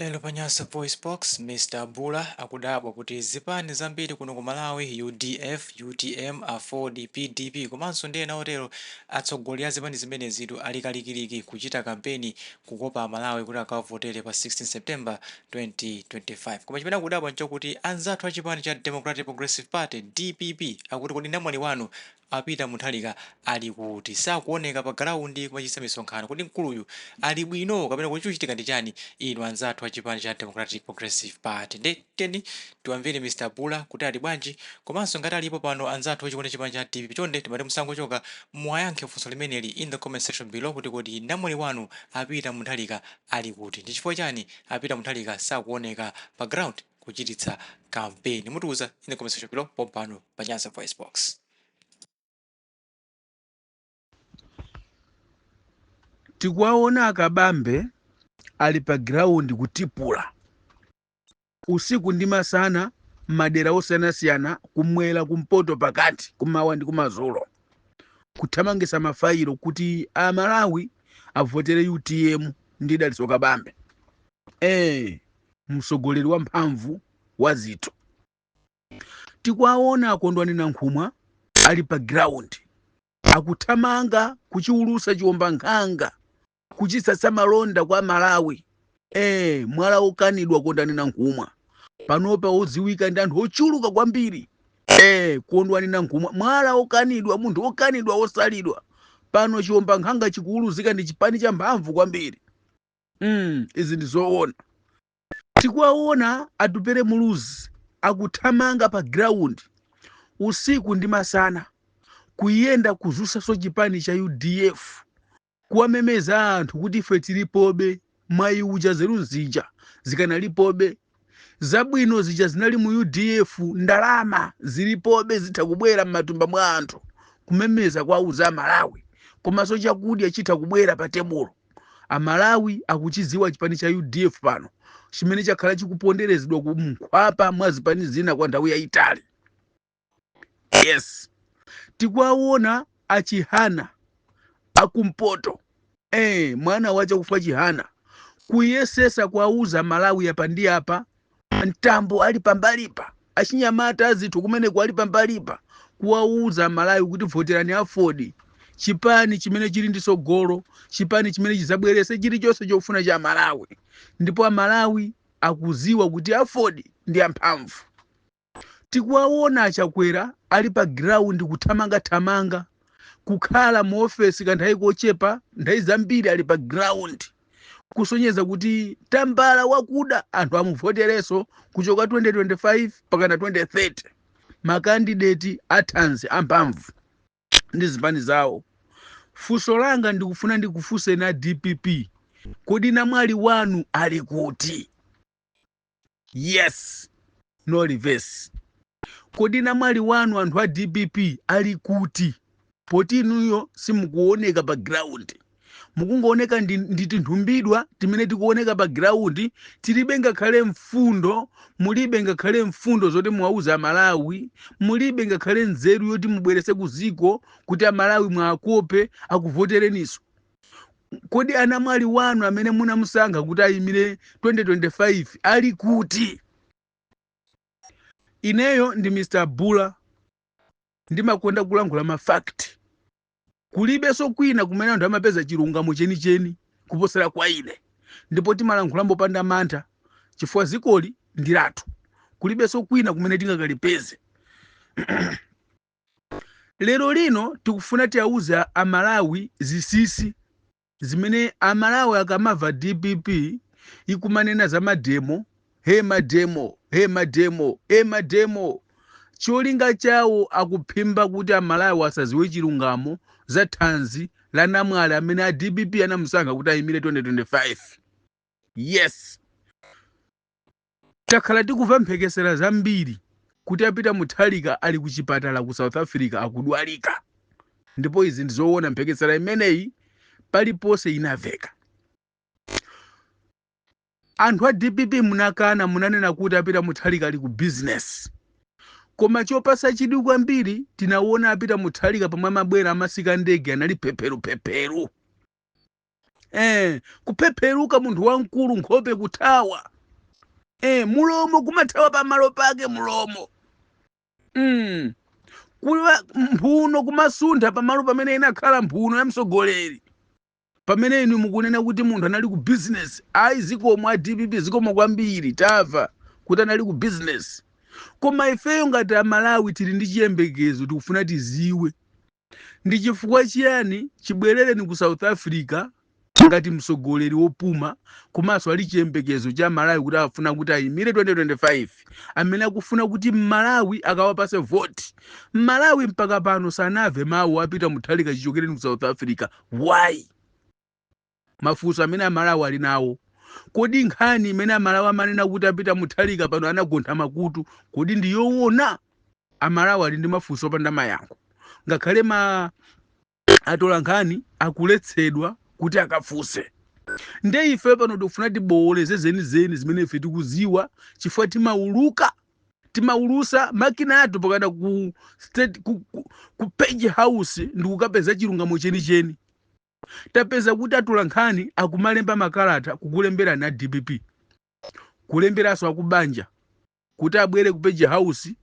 Lero pa Nyasa VoiceBox, Mr Bula akudabwa kuti zipani zambiri kuno ku Malawi, UDF, UTM, AFORD, PDP komanso ndi ena otero, atsogoleri a zipani zimenezitu ali kalikiliki kuchita kampeni kukopa Amalawi kuti akawavotere pa 16 September 2025. Koma chimene akudabwa nchokuti anzathu a chipani cha Democratic Progressive Party, DPP, akuti kodi namwali wanu a Peter Mutharika ali kuti? Sakuoneka pa ground kumachititsa misonkhano. Kodi mkuluyu ali bwino kapena kuti chikuchitika ndi chani, inu anzathu a chipani cha Democratic Progressive Party? Nde tiyeni tiwamvere Mr Bula kuti ali bwanji. Komanso ngati alipo pano anzathu ochikonda chipani cha DPP, chonde timati musangochoka, muwayankhe funso limeneli in the comment section below kuti kodi namwali wanu a Peter Mutharika ali kuti? Ndi chifukwa chani a Peter Mutharika sakuoneka pa ground kuchititsa kampeni? Mutiuza in the comment section below pompano pa Nyasa Voice Box. Tikuwaona akabambe ali pa ground kutipula usiku ndi masana m'madera osiyanasiyana, kumwera, kumpoto, pakati, kumawa ndi kumadzulo, kuthamangisa mafailo kuti Amalawi avotere UTM ndi Dalitso Kabambe, mtsogoleri wamphamvu wa zithu. Tikuwaona akondwani Nankhumwa ali pa ground akuthamanga kuchiulusa chiwombankhanga, kuchitsatsa malonda kwa Malawi. Mwala wokanidwa Kondwani Nankhumwa panopa wodziwika ndi anthu ochuluka kwambiri. Kondwani Nankhumwa, mwala wokanidwa, munthu wokanidwa, wosalidwa, pano chiwombankhanga chikuuluzika ndi chipani cha mphamvu kwambiri. Izi ndi zoona. Tikuwaona Atupele Muluzi akuthamanga pa ground usiku ndi masana, kuyenda kuzusaso chipani cha UDF, kuwamemeza anthu kuti ife tilipobe, mwayi uja, zeru zija zikanalipobe, zabwino zija zinali mu UDF, ndalama zilipobe, zitha kubwera m'matumba mwa anthu, kumemeza kuwauza Amalawi, komanso chakudya chitha kubwera pa tebulo. Amalawi akuchidziwa chipani cha UDF pano, chimene chakhala chikuponderezedwa kumkhwapa mwa zipani zina kwa nthawi yayitali. Yes, tikuwaona achihana akumpoto, mwana wa Chakufwa Chihana, kuyesesa kuwauza Malawi apa ndi apa, Mtambo ali pambalipa, achinyamata azithu kumeneko ali pambalipa, kuwauza Malawi kuti voterani AFORD, chipani chimene chili ndi tsogolo, chipani chimene chizabwerese chilichonse chofuna cha Malawi. Ndipo Amalawi akuziwa kuti AFORD ndi amphamvu. Tikuwaona achakwera ali pa ground kuthamangathamanga, kukhala mu ofesi kanthawi kochepa, nthawi zambiri ali pa ground, kusonyeza kuti tambala wakuda anthu amuvoterenso kuchoka 2025 pakana 2030. Makandideti athanzi amphamvu ndi zipani zawo. Funso langa ndikufuna ndikufunseni a DPP, kodi namwali wanu ali kuti? Yes, no reverse. Kodi namwali wanu, anthu a DPP, ali kuti, poti inuyo simukuoneka pa ground? Mukungooneka ndi tinthumbidwa timene tikuoneka pa ground, tilibe ngakhale mfundo, mulibe ngakhale mfundo zoti muwauze Amalawi, mulibe ngakhale nzeru yoti mubwerese ku ziko kuti Amalawi mwakope akuvotereniso. Kodi anamwali wanu amene munamusankha kuti ayimire 2025 ali kuti? Ineyo ndi Mr Bula, ndimakonda kulankhula ma fact. Kulibenso kwina kumene anthu amapeza chilungamo chenicheni kuposera kwa ine, ndipo timalankhula mopanda mantha chifukwa zikoli ndi lathu. Kulibenso kwina kumene tingakalipeze. Lero lino tikufuna tiauze Amalawi zisisi zimene Amalawi akamava DPP ikumanena za mademo, he mademo, he mademo, he mademo, cholinga chawo akuphimba kuti Amalawi asaziwe chilungamo za thanzi la namwali amene a DPP anamusankha kuti ayimire 2025. Yes, takhala tikumva mphekesera zambiri kuti a Peter Mutharika ali ku chipatala ku South Africa akudwalika, ndipo izi ndizoona. Mphekesera imeneyi paliponse inaveka. Anthu a DPP munakana, munanena kuti a Peter Mutharika ali ku business. Koma chopasa chidwi kwambiri, tinaona a Peter Mutharika pomwe amabwera amasika ndege anali phepheru phepheru. Kuphepheruka munthu wamkulu, nkhope kuthawa, mulomo kumathawa pamalo pake mulomo, kuwa mphuno kumasuntha pamalo pamene inakhala mphuno ya mtsogoleri, pamene inu mukunena kuti munthu anali ku business. Ayi, zikomo a DPP, zikomo kwambiri, tamva kuti anali ku business. Koma ifeyo ngati Amalawi tili ndi chiyembekezo, tikufuna tiziwe ndi chifukwa chiyani chibwerereni ku South Africa ngati mtsogoleri wopuma, komanso ali chiyembekezo cha Malawi kuti afuna kuti ayimire 2025, amene akufuna kuti Mmalawi akawapase voti. Mmalawi mpaka pano sanamve mawu a Peter Mutharika chichokereni ku South Africa. Why? Mafunso amene Amalawi ali nawo: kodi nkhani imene Amalawi amanena kuti a Peter Mutharika pano anagontha makutu, kodi ndi yoona? Amalawi ali ndi mafunso opanda mayankho, ngakhale ma atola nkhani akuletsedwa kuti akafunse. Nde ife pano tikufuna tibooleze zenizeni zimene ife tikuziwa, chifukwa timauluka, timaulusa makina athu pakana ku state ku Page House ndikukapeza chilungamo chenicheni. Tapeza kuti atola nkhani akumalemba makalata kukulembera na DPP, kulemberanso akubanja kuti abwere ku Page House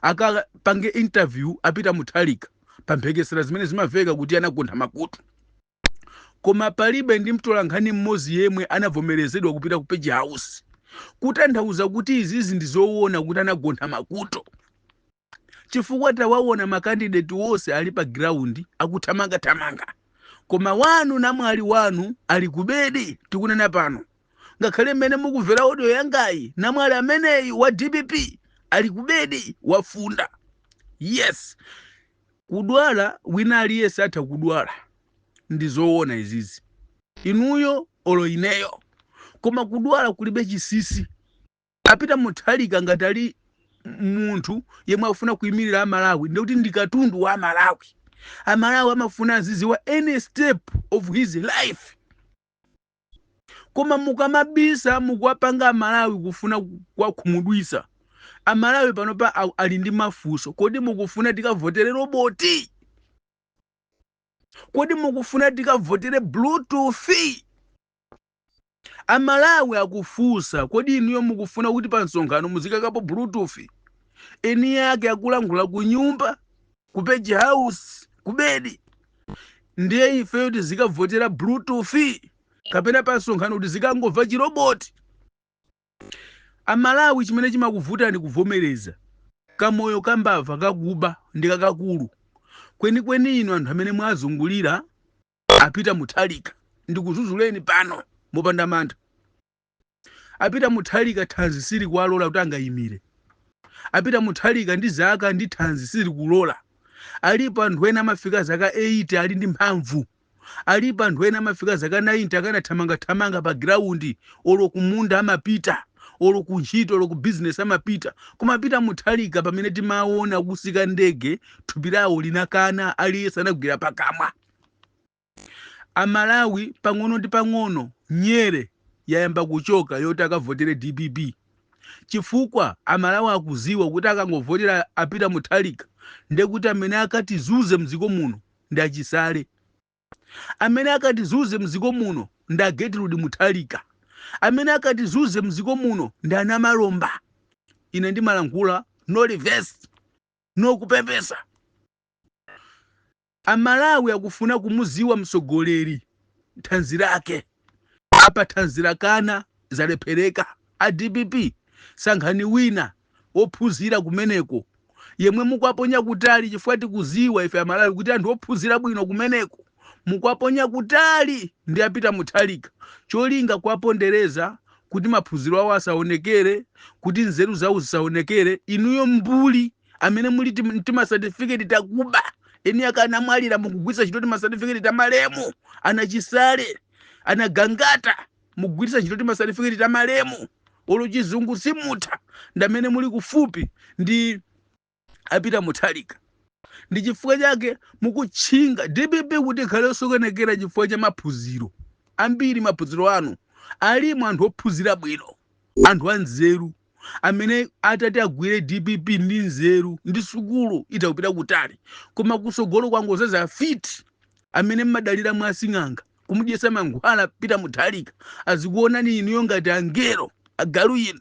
akapange interview a Peter Mutharika pamphekesera zimene zimaveka kuti anagontha makutu, koma palibe ndi mtola nkhani mmodzi yemwe anavomerezedwa kupita ku Page House, kutanthauza kuti izizi ndi zoona kuti anagontha makutu, chifukwa tawaona ma candidate wonse ali pa ground akuthamangathamanga, koma wanu namwali wanu ali kubedi. Tikunena pano, ngakhale mmene mukumvera audio yangayi, namwali ameneyi wa DPP ali kubedi, wafunda. Yes, kudwala wina aliyense atha kudwala, ndi zoona izizi, inuyo olo ineyo, koma kudwala kulibe chisisi. A Peter Mutharika ngati ali munthu yemwe akufuna kuyimirira Amalawi, ndikuti ndi katundu wa Amalawi. Amalawi amafuna aziziwa any step of his life, koma mukamabisa mukuwapanga Amalawi kufuna kuwakhumudwisa. Amalawi panopa ali ndi mafunso: kodi mukufuna tikavotere robot? Kodi mukufuna tikavotere Bluetooth? Amalawi akufunsa, kodi inuyo mukufuna kuti pa msonkhano muzikakapo Bluetooth, eni yake akulankhula ku nyumba, ku Page House, ku bedi? Ndiye ifeyo tizikavotera Bluetooth kapena pa msonkhano tizikangomva chiroboti? Amalawi, chimene chimakuvutani kuvomereza kamoyo kambava kakuba ndi kakakulu kwenikweni. Inu anthu amene mwazungulira a Peter Mutharika, ndikuzuzuleni pano mopanda mantha. A Peter Mutharika thanzi sili kuwalola kuti angayimire. A Peter Mutharika ndi zaka ndi thanzi sili kulola. Alipo anthu ena amafika zaka 80 ali ndi mphamvu, alipo anthu ena amafika zaka 90 akanathamangathamanga pa ground, olo kumunda amapita, olo kuntchito, olo ku business amapita. Koma Peter Mutharika, pamene timaona kusika ndege, thupi lawo linakana, aliyense anagwira pakamwa. Amalawi pang'ono ndi pang'ono nyere yayamba kuchoka yoti akavotere DPP, chifukwa Amalawi akuziwa kuti akangovotera a Peter Mutharika, ndekuti amene akatizuze mdziko muno ndi Achisale, amene akatizuze mdziko muno ndi a Gertrude Mutharika, amene akatizuze mdziko muno ndi Anamalomba. Ine ndimalankhula no reverse, no kupepesa. Amalawi akufuna kumuziwa mtsogoleri thanzi lake. Apa thanzi lakana, zalephereka. A DPP, sankhani wina wophunzira kumeneko yemwe mukwaponya kutali, chifukwa tikuziwa ife Amalawi kuti anthu ophunzira bwino kumeneko mukwaponya kutali ndi a Peter Mutharika, cholinga kuwapondereza kuti maphunziro awo asaonekere, kuti nzeru zawo zisaonekere. Inuyo mbuli amene muli timasatifiketi takuba, eni akanamwalira, mukugwiritsa ntchito timasatifiketi tamalemu anachisale, anagangata, mukugwiritsa ntchito timasatifiketi tamalemu, olo Chizungu simutha, ndamene muli kufupi ndi a Peter Mutharika. Ndi chifukwa chake mukutchinga DPP kuti ikhale yosokonekera, chifukwa cha maphunziro ambiri. Maphunziro anu alimo anthu ophunzira bwino, anthu anzeru amene atati agwire DPP ndi nzeru ndi sukulu itakupita kutali, koma kusogolo kwangozaza fiti amene mmadalira mwasing'anga kumalankhula. Kumudyesa mankhwala Peter Mutharika, azikuonani inuyo ngati angelo. Agalu inu.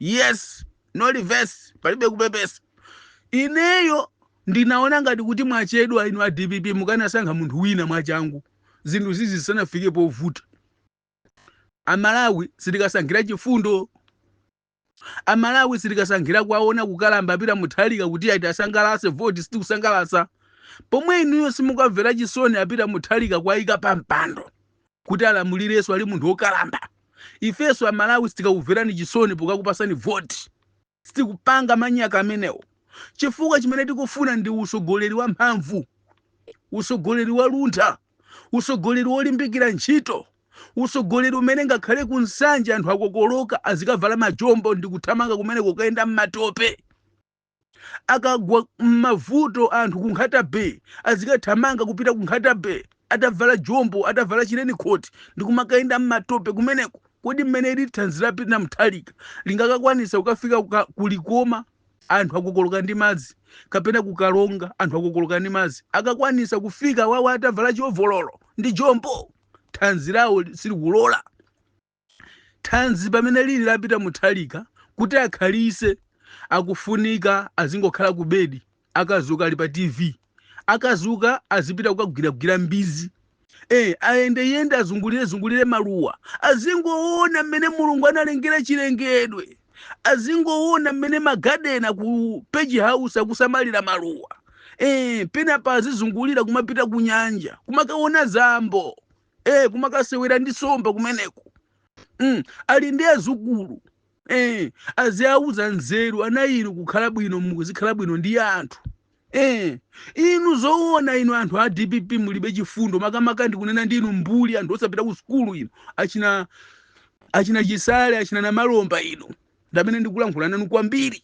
Yes, no reverse, palibe kupepesa. Ineyo ndinaona ngati kuti mwachedwa inu a DPP, mukanasankha munthu wina mwachangu zinthu zizi zisanafike povuta. Amalawi sitikasankhira chifundo, Amalawi sitikasankhira kuwaona kukalamba Peter Mutharika kuti ati asangalase voti. Sitikusangalasa pomwe inuyo simukamvera chisoni a Peter Mutharika kwayika pa mpando kuti alamulirenso ali munthu wokalamba. Ifenso Amalawi sitikakumverani chisoni pokakupasani voti. Sitikupanga manyaka amenewo, chifukwa chimene tikufuna ndi usogoleri wa mphamvu, usogoleri wa luntha, usogoleri wolimbikira ntchito, usogoleri umene ngakhale kuNsanje anthu akokoloka azikavala majombo ndi kuthamanga kumene kukayenda m'matope, akagwa m'mavuto anthu ku Nkhata Bay azikathamanga kupita ku Nkhata Bay atavala jombo, atavala chilenikhoti ndi kumakayenda m'matope kumeneko. Kodi mmene ili thanzi la Peter Mutharika lingakakwanisa kukafika kuLikoma anthu akokoloka ndi madzi, kapena kuKalonga anthu akokoloka ndi madzi, akakwanisa kufika wawo atavala chiovololo ndi jombo? Thanzi lawo silikulola. Thanzi pamene lili la Peter Mutharika, kuti akhalise akufunika azingokhala ku bedi, akazuka ali pa TV, akazuka azipita kukagwiragwira mbizi, ayendeyende, azungulire zungulire maluwa, azingoona mmene Mulungu analengera chilengedwe, azingoona mmene magadena ku Page House akusamalira maluwa, penapa azizungulira kumapita ku nyanja kumakaona zambo, kumakasewera ndi somba kumeneko. Ali ndi azukulu, aziauza nzeru: ana inu, kukhala bwino muzikhala bwino ndi anthu. Inu zoona, inu anthu a DPP mulibe chifundo. Makamaka ndikunena ndinu mbuli, anthu osapita ku sukulu inu, achina Chisale, achina Namalomba, inu ndamene ndikulankhula nanu kwambiri,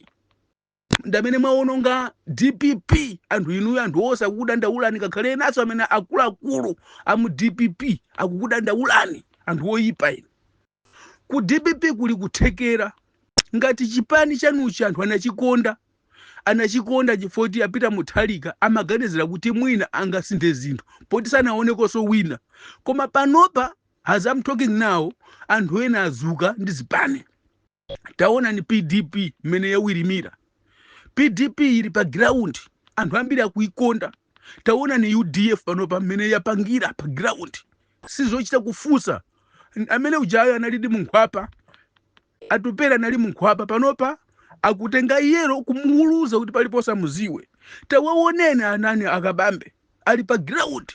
ndamene mwaononga DPP. Anthu inuyo, anthu onse akukudandaulani, ngakhale enaso amene akuluakulu amu DPP akukudandaulani, anthu oyipa inu. Ku DPP kuli kuthekera. Ngati chipani chanuchi anthu anachikonda, anachikonda chifukwa a Peter Mutharika amaganizira kuti mwina angasinthe zinthu poti sanaonekonso wina. Koma panopa, as I'm talking now, anthu ena azuka ndi zipani. Taona ni PDP mmene yawirimira. PDP ili pa ground, anthu ambiri akuikonda. Taona ni UDF panopa mmene yapangira pa ground, sizochita kufunsa. Amene ujayo analidi munkhwapa, Atupere anali munkhwapa, panopa akutenga iyero kumuwuluza kuti paliponse amuziwe. Tawaoneni anani akabambe ali pa ground.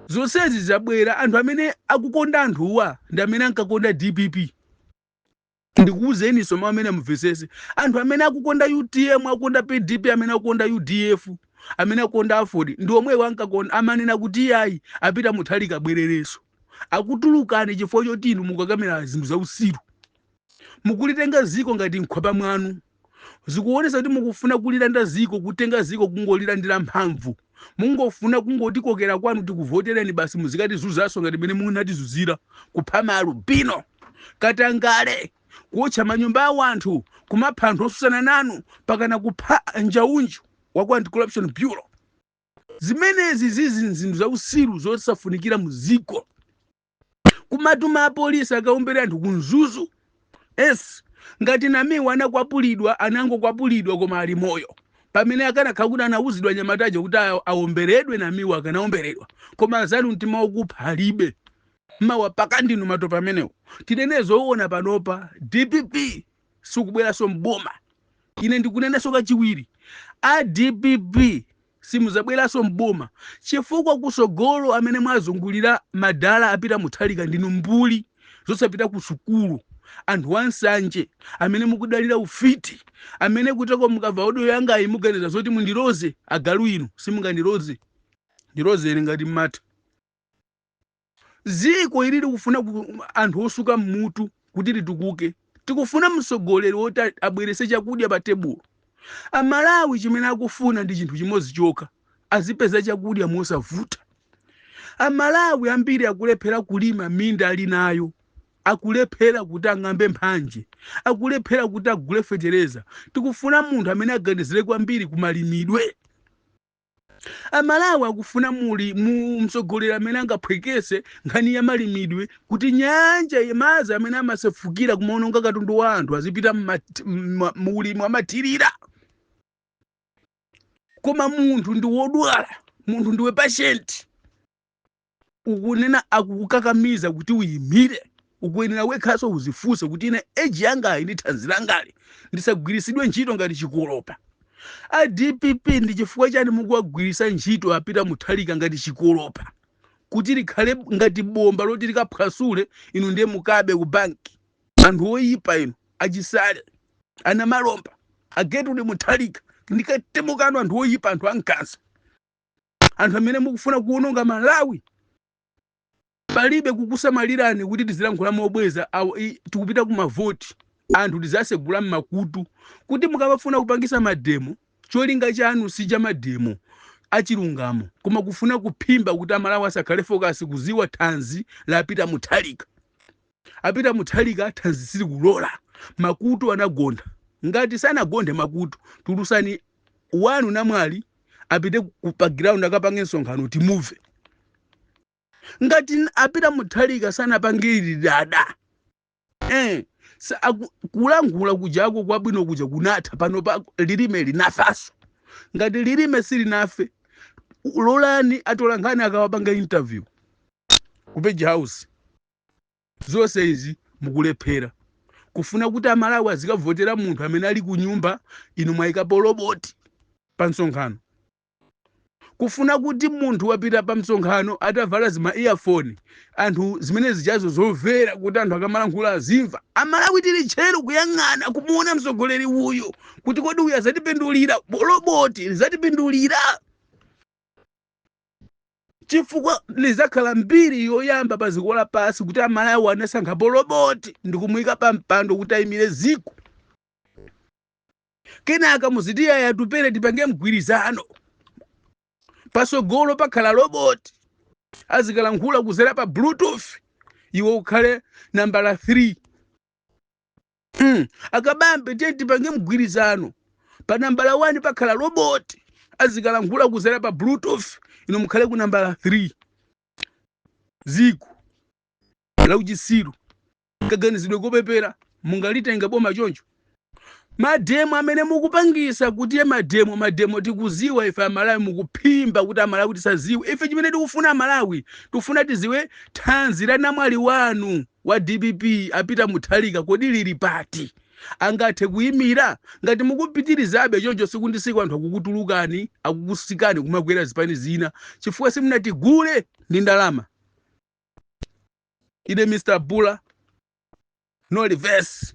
Zonsezi zabwera, anthu amene akukonda anthuwa ndi amene ankakonda DPP. Ndikuwuzeni somo amene mumvesese: anthu amene akukonda UTM, akukonda PDP, amene akukonda UDF, amene akukonda AFORD, ndi omwewo ankakonda, amanena kuti iyayi, a Peter Mutharika abwererenso. Akutulukani chifukwa choti inu mukakamira zinthu zausiru, mukulitenga ziko ngati mkhwapa mwanu. Zikuonesa kuti mukufuna kulilanda ziko, kutenga ziko, kungolilandira mphamvu, mungofuna kungotikokera kwanu, tikuvotereni basi, muzikatizunzanso ngati mmene munatizunzira, kupha maalubino, katangale, kuotcha manyumba a anthu, kumapha anthu osusana nanu, pakana kupha Njaunju wa ku Anti-Corruption Bureau. Zimenezi zizi zinthu zausiru zosafunikira muziko. Kumatuma apolisi akaombere anthu kuMzuzu. Es ngati Namiwa anakwapulidwa, anangokwapulidwa koma ali moyo. Pamene akanakhala kuti anawuzidwa nyamataja kuti aomberedwe Namiwa, akanaomberedwa. Koma azanu mtima wokupha alibe, mawapaka ndinu matopa amenewo. Tinene zoona, panopa DPP sikubweranso mboma. Ine ndikunenanso kachiwiri, a DPP simuzabweranso mboma, chifukwa kusogolo amene mwazungulira madala a Peter Mutharika ndinu mbuli zosapita ku sukulu, anthu ansanje amene mukudalira ufiti, amene kuteko mukamva audio yangayi muganiza zoti mundiloze. Agalu inu, simungandiloze. Ndilozeni ngati mmatha. Ziko ili likufuna anthu osuka mmutu kuti litukuke. Tikufuna mtsogoleri woti abwerese chakudya pa tebulo. Amalawi chimene akufuna ndi chinthu chimodzi chokha, azipeza chakudya mosavuta. Amalawi ambiri akulephera kulima minda ali nayo, akulephera kuti ang'ambe mphanje, akulephera kuti agule fetereza. Tikufuna munthu amene aganizire kwambiri kumalimidwe. Amalawi akufuna muli mu mtsogoleri amene angaphwekese nkhani ya malimidwe, kuti nyanja madzi amene amasefukira kumaononga katundu wa anthu azipita muulimi wamathirira. Koma munthu ndi wodwala, munthu ndiwe patient, ukunena akukukakamiza kuti uyimire, ukuyenera wekhaso uzifunse kuti ine age yangayi ndi thanzi langali ndisagwirisidwe ntchito ngati chikolopa. A DPP, ndi chifukwa chani mukuwagwirisa ntchito apita Muthalika ngati chikolopa, kuti likhale ngati bomba loti likaphwasule, inu ndiye mukabe ku banki? Anthu oyipa inu, achisale, ana malomba, agetuli Muthalika ndikatemukano, anthu oyipa, anthu ankansa, anthu amene mukufuna kuwononga Malawi. Palibe kukusamalirani kuti tizilankhula mobweza. Tikupita kumavoti, anthu tizasegula mmakutu kuti mukamafuna kupangisa mademo, cholinga chanu si cha mademo achilungamo, koma kufuna kuphimba kuti Amalawi asakhale focus kuziwa thanzi lapita Muthalika. Apita Muthalika thanzi silikulola, makutu anagonda. Ngati sanagonde makutu, tulusani wanu namwali apite pa ground akapange msonkhano, timuve. Ngati apita Muthalika sanapangirire dada, kulankhula kujako kwabwino kuja kunatha pano pa lilime linafaso. Ngati lilime silinafe, lolani atolankhani akawapanga interview ku Page House. Zonse izi mukulephera kufuna kuti Amalawi azikavotera munthu amene ali ku nyumba, inu mwayikapo robot pa msonkhano. Kufuna kuti munthu wapita pa msonkhano atavala zima earphone, anthu zimene zichazo zomvera kuti anthu akamalankhula azimva. Amalawi tili tcheru kuyang'ana kumuona mtsogoleri uyu kuti kodi uyu azatipindulira, robot lizatipindulira? Chifukwa lizakhala mbiri yoyamba pa dziko lapansi kuti Amalawi anasankhapo robot ndikumuyika pa mpando kuti ayimire ziko. Kenaka muziti yaya, tupere tipange mgwirizano, pasogolo pakhala robot azikalankhula kuzera pa Bluetooth, iwe ukhale nambala 3. Akabambe, tiye tipange mgwirizano, pa nambala 1 pakhala robot azikalankhula kuzera pa Bluetooth, ino mukhale ku nambala 3. Ziko la uchisiru, kaganizidwe kopepera, mungalitenga boma choncho? Mademo amene mukupangisa kuti ye mademo, mademo, tikuziwa ife Amalawi mukuphimba kuti Amalawi tisaziwe. Ife chimene tikufuna Amalawi, tikufuna tiziwe thanzi la namwali wanu wa DPP apita Muthalika, kodi lili pati? Angathe kuyimira? Ngati mukupitirizabe choncho, siku ndi siku anthu akukutulukani, akukusikani kumakwera zipani zina, chifukwa simunatigule ndi ndalama. Ine Mr Bula, no reverse.